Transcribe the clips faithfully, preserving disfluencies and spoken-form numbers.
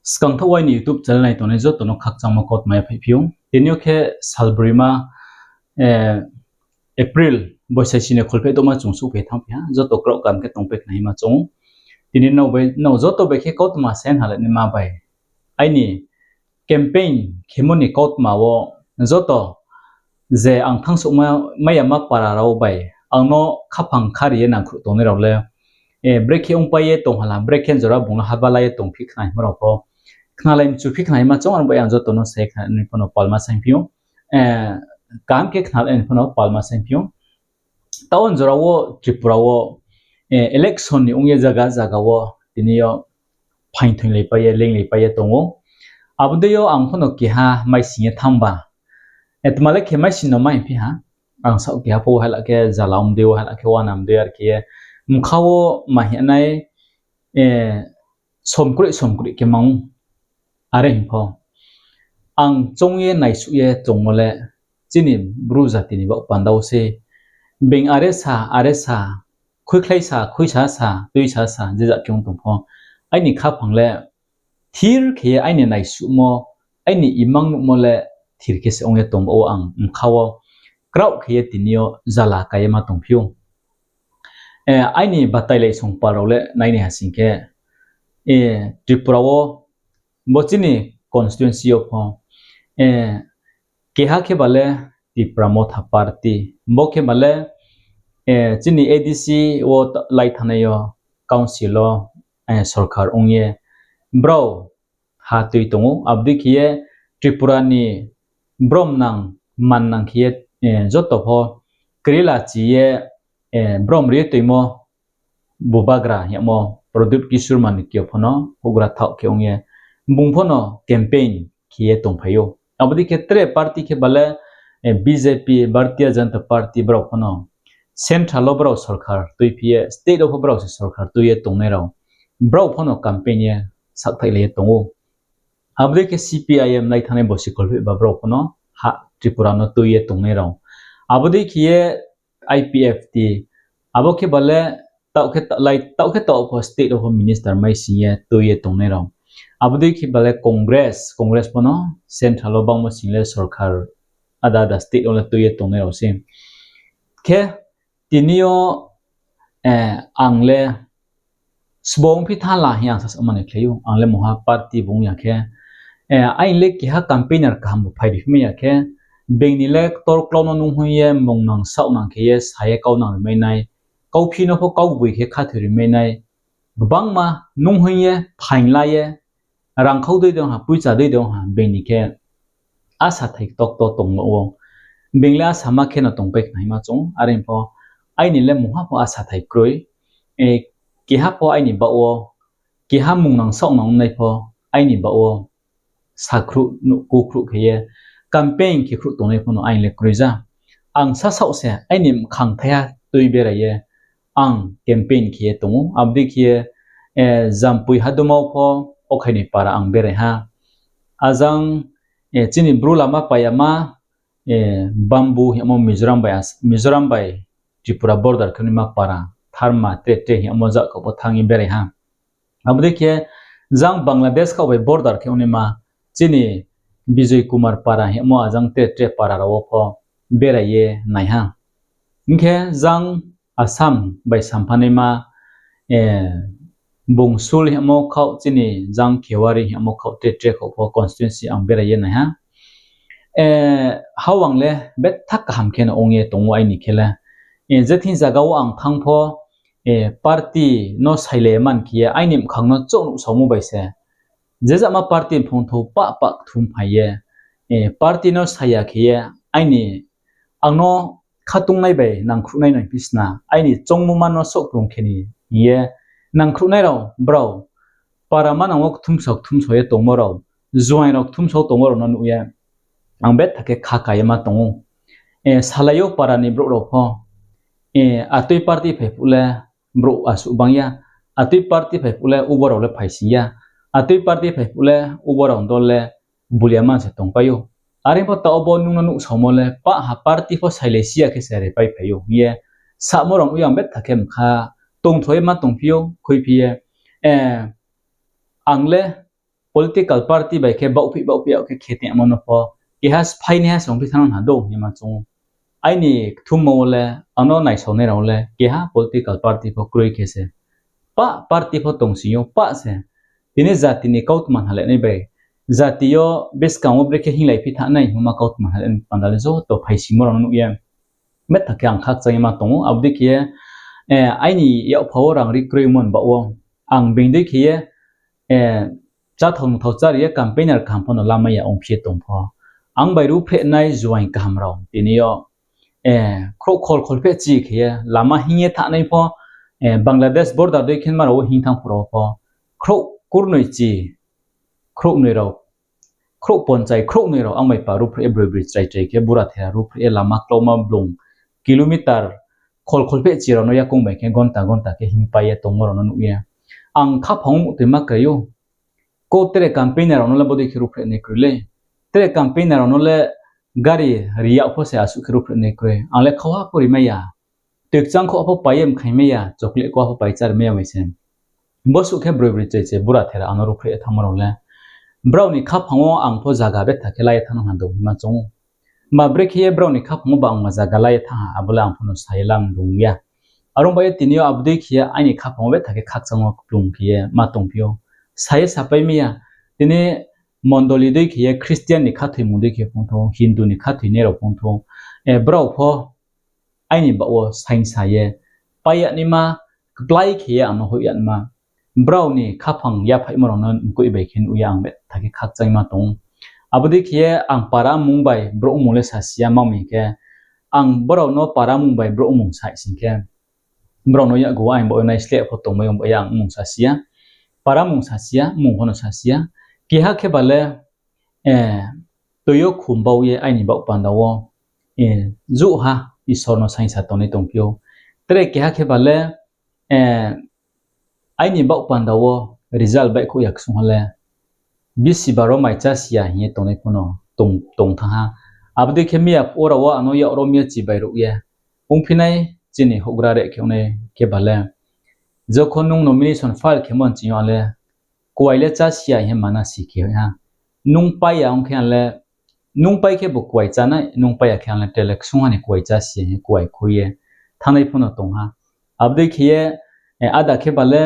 Skang thaoh aini YouTube channel nai tongnai joto no khakchangmo kautma yaphaih phi ou. Tini yo khe salbroima, April boisai sini kholpheh douhma chung souhphai thanngphi ha, joto kraoh kaham khe tongpai khna hima chung ou. Tini nrao joto bai khe kautma sa ye hnalai naima bai, aini campaign khemo ni kautma wo joto je ang thanngsouhmai yama para rao bai ang no khaphang khari ye nangkhruh tongnai rao le, brekhe ongpai ye tong hala, brekhe jora bung no haba la ye tongphi khna hima rao pho, khnalai mchuphi khna hima chung, aro bai ang joto no sa ye khna ni pho no palma saingphi ou. Kaham khe khnalai ni pho no palma saingphi ou. Taoh jora wo Tripura wo election ni ong ye zaga zaga wo tini yo phaingthoinglaipai ye, lenglaipai ye tong ou. Abo dei yo ang pho no keha maising ye thanngba. Tma le khe maising no ma hingphi ha. Ang saoh keha pho hai la khe zala ong dei, hai la khe uana ong dei, are khe ye mkha wo ma hing nai, somkroih somkroih khe mang ou. Are hing pho, ang choung ye naisuh ye chongmo le chini Bru jati ni baoh panda wo se, being are sa, are sa, khuikhlai sa, khuisa sa, tuisa sa, je jat khe ong tong pho, aini khaphang le thir khe ye aini naisuhmo, aini imang nuhmo le thir khe se ong ye tong ba wo ang mkha wo kraoh khe ye tini yo zala ka ye ma tongphi ou. Aini batailai songpal rao le nai ni ha sing khe, Tripura wo bo chini constituency yo pho, keha khe ba le Tipra Motha Party, bo khe ba le chini A D C wo lai thanngnai yo council wo sorkar ong ye brao ha tui tong ou. Abo dei khe ye Tripura ni brom nang, man nang khe ye joto pho krila chi ye brom ri ye tuimo bubagra hingmo Pradyot Kishore Manikya pho no houhgra thaoh khe ong ye bung pho no campaign khe ye tongphai ou. Abo dei khe tre party khe ba le B J P, Bharatiya Janata Party brao pho no central wo brao sorkar tuiphi ye, state wo pho brao se sorkar tui ye tongnai rao, brao pho no campaign ye sakthaih lai ye tong ou. Abo dei khe C P I M lai thanngnai bosi kholpheh ba brao pho no ha Tripura no tui ye tongnai rao. Abo dei khe ye I P F T, abo khe ba le taoh khe taoh pho state wo pho minister maising ye tui ye tongnai rao. Abo dei khe ba le Congress, Congress pho no central wo bangmo sing le sorkar ada ada state wo le tui ye tongnai rao se. Khe tini yo ang le sbo ongphi thanng la hing ang sasaoh mani khlai ou, ang le mungha party bung ya khe, aini le keha campaigner kaham bo phai ri phi mai ya khe, being ni le ktor klau no nung hoing ye mung nang saoh nang khe ye sa ye kau nang ri mai nai, kauphi no pho kau gboi khe khathoi ri mai nai, gbangma nung hoing ye phaing la ye, rangkhau dei de ong ha, poicha dei de ong ha, being ni khe asa thai ktokto tong ou. Being le asa ma khe no tongpai khna hima chung ou, are pho aini le mungha pho asa thai kroi. Keha pho aini baoh wo, keha mung nang saoh nang nai pho aini baoh wo sakhruh, kukhruh khe ye campaign khe khruh tongnai pho no aini le kroi ja. Ang sasaoh se aini mkhang thaiha tui berai ye ang campaign khe ye tong ou. Abo dei khe ye Jampui haduma wo pho okhai ni para ang berai ha. Ajang chini Bru lama payama, Bambu hingmo Mizoram bai Tripura border khe naima para, Tharma, Tre Tre hingmo jat khaoh pho thanng ye berai ha. Abo dei khe jang Bangladesh khaoh bai border khe ongnaima chini Bijoy Kumar para hingmo ajang Tre Tre para rao wo pho berai ye nai ha. Hing khe jang Assam bai samphanaima, Bungsul hingmo khaoh chini jang Khewari hingmo khaoh Tre Tre khaoh pho constituency ang berai ye nai ha. Hawang le betha kaham khe no ong ye tong ou aini khe le. Je thing zaga wo ang thanng pho, party no sailai man khe ye aini mkhang no chouh nuhsaomo bai se. Je jama party phung thou pah pah kthum phai ye, party no saya khe ye aini, ang no khatungnai bai nangkhruhnai nai phi sna, aini choungmo ma no souhprung khe ni hing ye nangkhruhnai rao brao para manang wo kthumsao kthumsao ye tongmo rao, juaing rao kthumsao tongmo rao no nuh ye ang betha khe kha ka ye ma tong ou. Salai yo para ni brouh rao pho, atoi party phai phuh le brouh asuh bang ya, atoi party phai phuh le ubo rao le phaising ya, atoi party phai phuh le ubo rao dol le bulia man se tongpai ou. Are pho taoh bo nung no nuhsaomo le pah ha party pho sailai si ya khe se repai phai ou hing ye samo rao nuh ye ang betha khe mkha tongtho ye ma tongphi ou, khuiphi ye. Ang le political party bai khe baohphih baohphih yag khe khe tongmo no pho, keha sphainaiha se ongphi thanng no ha dou hing ye ma choung ou. Aini kthummo wo le, ano naisao nai rao le keha political party pho kroi khe se, pah party pho tong sing yo pah se, tini jati ni kautma halehnai bai, jati yo buskang wo brekhe hinglai phi thanng nai hingmo ma kautma halehnai panda le joto phaisingmo rao no nuh ye, betha khe ang khakchang ye ma tong ou. Abo dei khe ye, aini yakpha wo rang ri kroimo ni baoh wo, ang being dei khe ye, cháthao mungthao chári ye campaigner kaham pho no lamai ya ongphi ye tong pho, ang bai ruhphrehnai juaing kaham rao tini yo, khrouh khol kholphehchi khe ye lama hing ye thanngnai pho, Bangladesh border dei khe ma rao wo hing thanng phuh rao pho, khrouh kurnoi chi, khrouh noi rao, khrouh ponchai khrouh noi rao ang bai pa ruhphreh ye broi broi chrai chrai khe bura thera ruhphreh ye lama klauma blung kilometer khol kholphehchi rao no yakoung bai khe gonta gonta khe hingpai ye tongmo rao no nuh ye, ang khaphang wo muhtoi ma krai ou. Ko tre campaigner rao no le bodei khe ruhphrehnai kroi le. Tre campaigner rao no le gari ri yag pho se asuh khe ruhphrehnai kroi. Ang le khauha pho rimai ya. Toi kchang khouh pho pai ye mkhaing mai ya, chocolate ko pho pai chári mai ya bai se. Bosuh khe broi broi chrai chrai bura thera ang no ruhphreh ye thanngmo rao le, brao ni khaphang wo ang pho zaga betha khe la ye thanng no ha dou hing ma choung ou. Ma brekhe ye brao ni khaphang wo ba ang ma zaga la ye thanng ha, abo le ang pho no sa ye lam rung ya. Are ong ba ye tini yo abo dei khe ye aini khaphang wo betha khe khakchang wo kplung khe ye ma tongphi ou. Sa ye sapai mai ya, tini mondoli dei khe ye Christian ni khathoimung dei khe phung thou, Hindu ni khathoinai rao phung thou, brao pho aini baoh wo saingsa ye, pai ya naima, kplái khe ye ang no hoih ya naima, brao ni khaphang yaphaihmo rao no mkoih bai khe nuh ye ang betha khe khakchang ma tong ou. Abo dei khe ye ang para mung bai brouh mung le sasi ya, ma mi khe, ang brao no para mung bai brouh mung sai sing khe, brao no yakgu wo aini baoh wo naisleh pho tongmai ong ba ye ang mung sasi ya, para mung sasi ya, mung pho no sasi ya. Keha khe ba le, toi yo khum bau ye aini baoh panda wo, jouhha Isor no saingsa tongnai tongphi ou. Tre keha khe ba le, aini baoh panda wo result baihkhouh ya ksungha le, bisi baro mai chá si ya hing ye tongnai pho no tong thanng ha. Abo dei khe miya phuh wo rao wo ang no yak rom ye chibai ruh ye ongphinai chini houhgra reh khe ongnai khe ba le, jokhon nung nomination file khemo nching yo ang le kuai le chá si ya hing ye mana si khe hoih ha. Nung pai ya ong khe ang le, nung pai khe bo kuai chánai, nung pai ya khe ang le tre le ksungha ni kuai chá si ya hing ye kuai khui ye thanngnai pho no tong ha. Abo dei khe ye, áda khe ba le,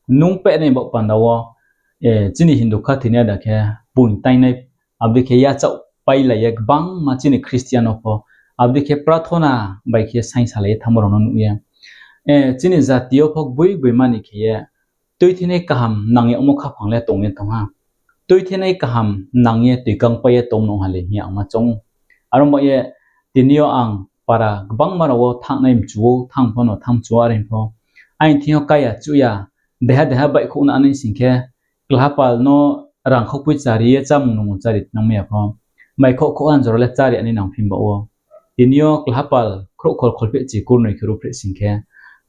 nung pehnai baoh panda wo, chini Hindu khathoinai áda khe poing taingnai, abo dei khe yachaoh pailai ye gbangma chini Christian no pho, abo dei khe prathona bai khe saingsalai ye thanngmo rao no nuh ye, chini jati yo pho gboi gboi mani khe ye, tuithinai kaham nang yagmo khaphang le tong ye tong ha. Tuithinai kaham nang ye toikang pai ye tong nung ha le hing ye ang ma choung ou. Are ong ba ye tini yo ang para gbangma rao wo thanngnai mchu ou, thanng pho no thanng mchu ou, are pho. Aini thing yo kaya chuh ya, deha deha baihkhouh na nai sing khe, klahapal no rangkhaupoi chari ye chámung nungmung chári nangmai ya pho. Maikhouh khouh han jora le chári ani nangphi ba wo. Tini yo klahapal khrouh khol kholphehchi kurnoi khe ruhphreh sing khe,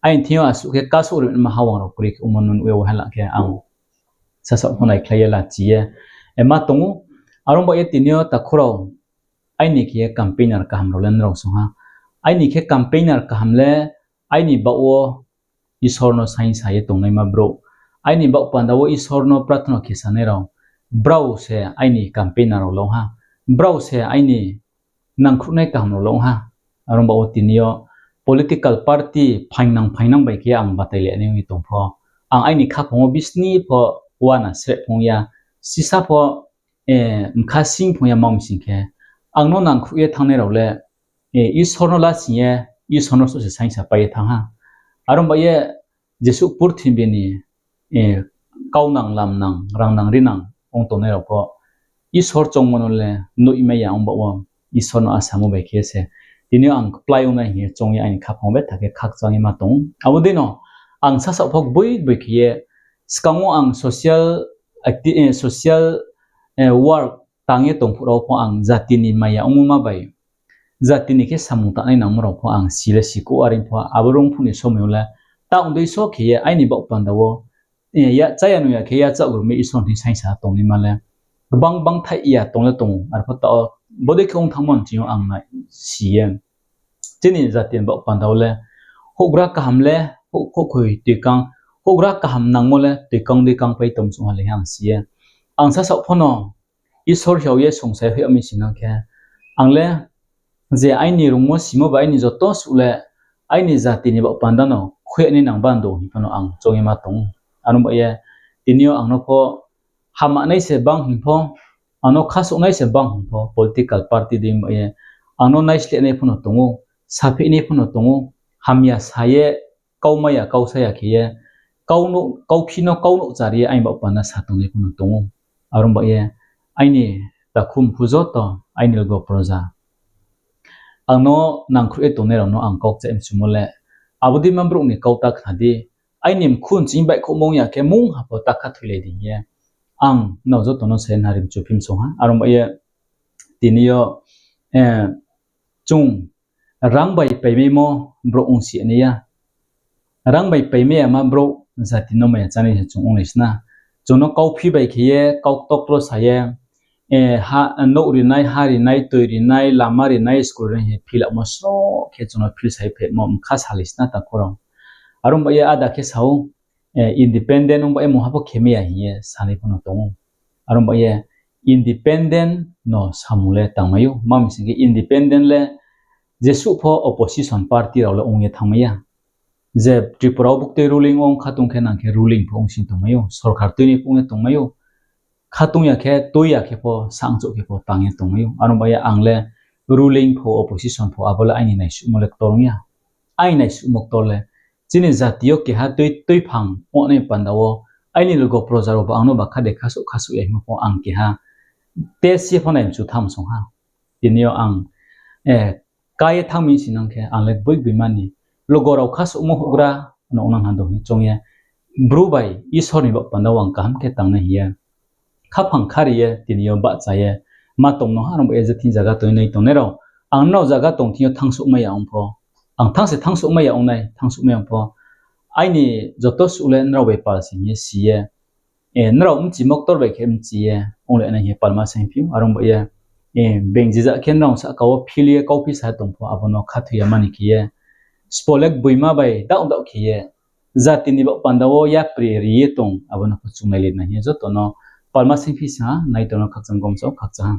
aini thing yo asuh khe kasouh ri ma hawang rao kri khe ongmo no nuh ye wahala khe ang sasaoh pho naikhlai ye lachi ye, ma tong ou. Are ong ba ye tini yo takhu rao, aini khe ye campaigner kaham rao le nrao song ha. Aini khe campaigner kaham le, aini baoh wo Isor no saingsa ye tongnaima brouh, aini baoh panda wo Isor no prathona khe sanai rao, brao se aini campaigner rao le ong ha. Brao se aini nangkhruhnai kaham rao le ong ha. Are ong ba wo tini yo political party phaingnang phaingnang bai khe ang batai le nai ong ye tong pho, ang aini khaphang wo bisni pho uana sreh phung ya, sisa pho mkha sing phung ya ma mi sing khe, ang no nangkhruh ye thanngnai rao le, Isor no lasing ye, Isor no suh se saingsa pai ye thanng ha. Are ong ba ye jesuh purthimbi ni kaunang, lamnang, rangnang, rinang ong tongnai rao pho, Isor choungmo no le nuhmai ya ong ba wo, Isor no asamo bai khe se. Tini yo ang kplái ong nai hing ye choung ye aini khaphang wo betha khe khakchang ye ma tong ou. Abo dei no ang sasaoh pho gboi gboi khe ye, skang wo ang social work tang ye tong phuh rao pho ang jati ni maya ongmo ma bai, jati ni khe samung tangnai nangmo rao pho ang si le si kouh, are pho abo rung phuh ni somoi yo le, taoh dei so khe ye aini baoh panda wo, chaya nung ya khe yachaoh grum ye Isor ni thing saingsa tongnaima le, gbang gbang thaih ya tong le tong ou, arpho taoh bodei khe ong thanngmo nching yo ang nai si ye. Chini jati ni baoh panda wo le, houhgra kaham le, houh khouhkhoi toikang, houhgra kaham nangmo le toi kang dei kangpai tong chung ha le ang si ye. Ang sasaoh pho no Isor hiao ye songsa ye hoih yag mi si nang khe, ang le je aini rungmo simo ba aini joto suh le aini jati ni baoh panda no khui yag nai nang ba do hing pho no ang choung ye ma tong ou. Aro ba ye tini yo ang no pho hamanai se bang hing pho, ang no khasouhnai se bang hing pho, political party dei ba ye ang no naisleh nai pho no tong ou, sapheih nai pho no tong ou, hamya sa ye, kaumai ya, kau sa ya khe ye, kau no, kauphi no kau nouh chari ye aini baoh panda sa tongnai pho no tong ou. Aro ba ye aini takhu mphu joto, aini logo proja, ang no nangkhruh ye tongnai rao no ang kau kchaih mchumo le, abo dei ma brouh ni kau ta khna di, aini mkhu nching baihkhouhmo ong ya khe mungha pho ta khathoilai di hing ye ang nrao joto no sa ye nari mchuphi msong ha. Aro ba ye tini yo, eh, chung rang bai paimaimo brouh ong si nai ya. Rang bai paimai yama brouh jati no maya chánai se chung onglai sna. Chung no kauphi bai khe ye, kau ktoktro sa ye, eh, ha, nouh rinai, ha rinai, toi rinai, lama rinai, school rinai hing ye philamo sroh khe chung no phil sa ye phemo mkha salai sna takhu rao. Aro ba ye áda khe sa ou, eh, independent ong ba ye mungha pho khe mai ya hing ye sanai pho no tong ou. Aro ba ye independent no samung le tangmai ou. Ma mi sing khe independent le jesuh pho opposition party rao le ong ye thanngmai ya. Je Tripura wo buktui ruling ong khatung khe nang khe ruling pho ong sing tongmai ou, sorkar tuinai pho ong ye tongmai ou. Khatung ya khe, tui ya khe pho, sangchouh khe pho tang ye tongmai ou. Aro ba ye ang le ruling pho, opposition pho, abo le aini naisuhmo le ktor ong ya. Aini naisuhmo ktor le chini jati yo keha tui, tuiphang ongnai panda wo aini logo proja rao ba ang no ba kha de khasouh khasouh ya hingmo pho ang keha test ye pho nai mchu tham song ha. Tini yo ang, eh, ká ye thanng mi si nang khe ang le boi boima ni logo rao khasouhmo houhgra no ongnang ha do hing choung ye, Bru bai Isor ni baoh panda wo ang kaham khe tangnai hing ye, khaphang khari ye tini yo bahcha ye ma tong no ha. Aro ba ye je thing zaga tong ye nai tongnai rao, ang nrao zaga tong thing yo thangsouhmai ya ong pho, ang thanng se thangsouhmai ya ong nai, thangsouhmai ya ong pho, aini joto suh le nrao bai pal se hing ye si ye, eh, nrao mchimo ktor bai khe mchi ye onglai nai hing ye palma saingphi ou. Aro ba ye, eh, being jija khe nrao sahka wo phil ye kauphi sa tong pho, abo no khathoi ya mani khe ye, sbo le boima bai daoh daoh khe ye, jati ni baoh panda wo yapri ri ye tong, abo no pho chungnailai nai hing ye joto no palma saingphi sa ha, nai tong no khakchang gomsa khakchang ha.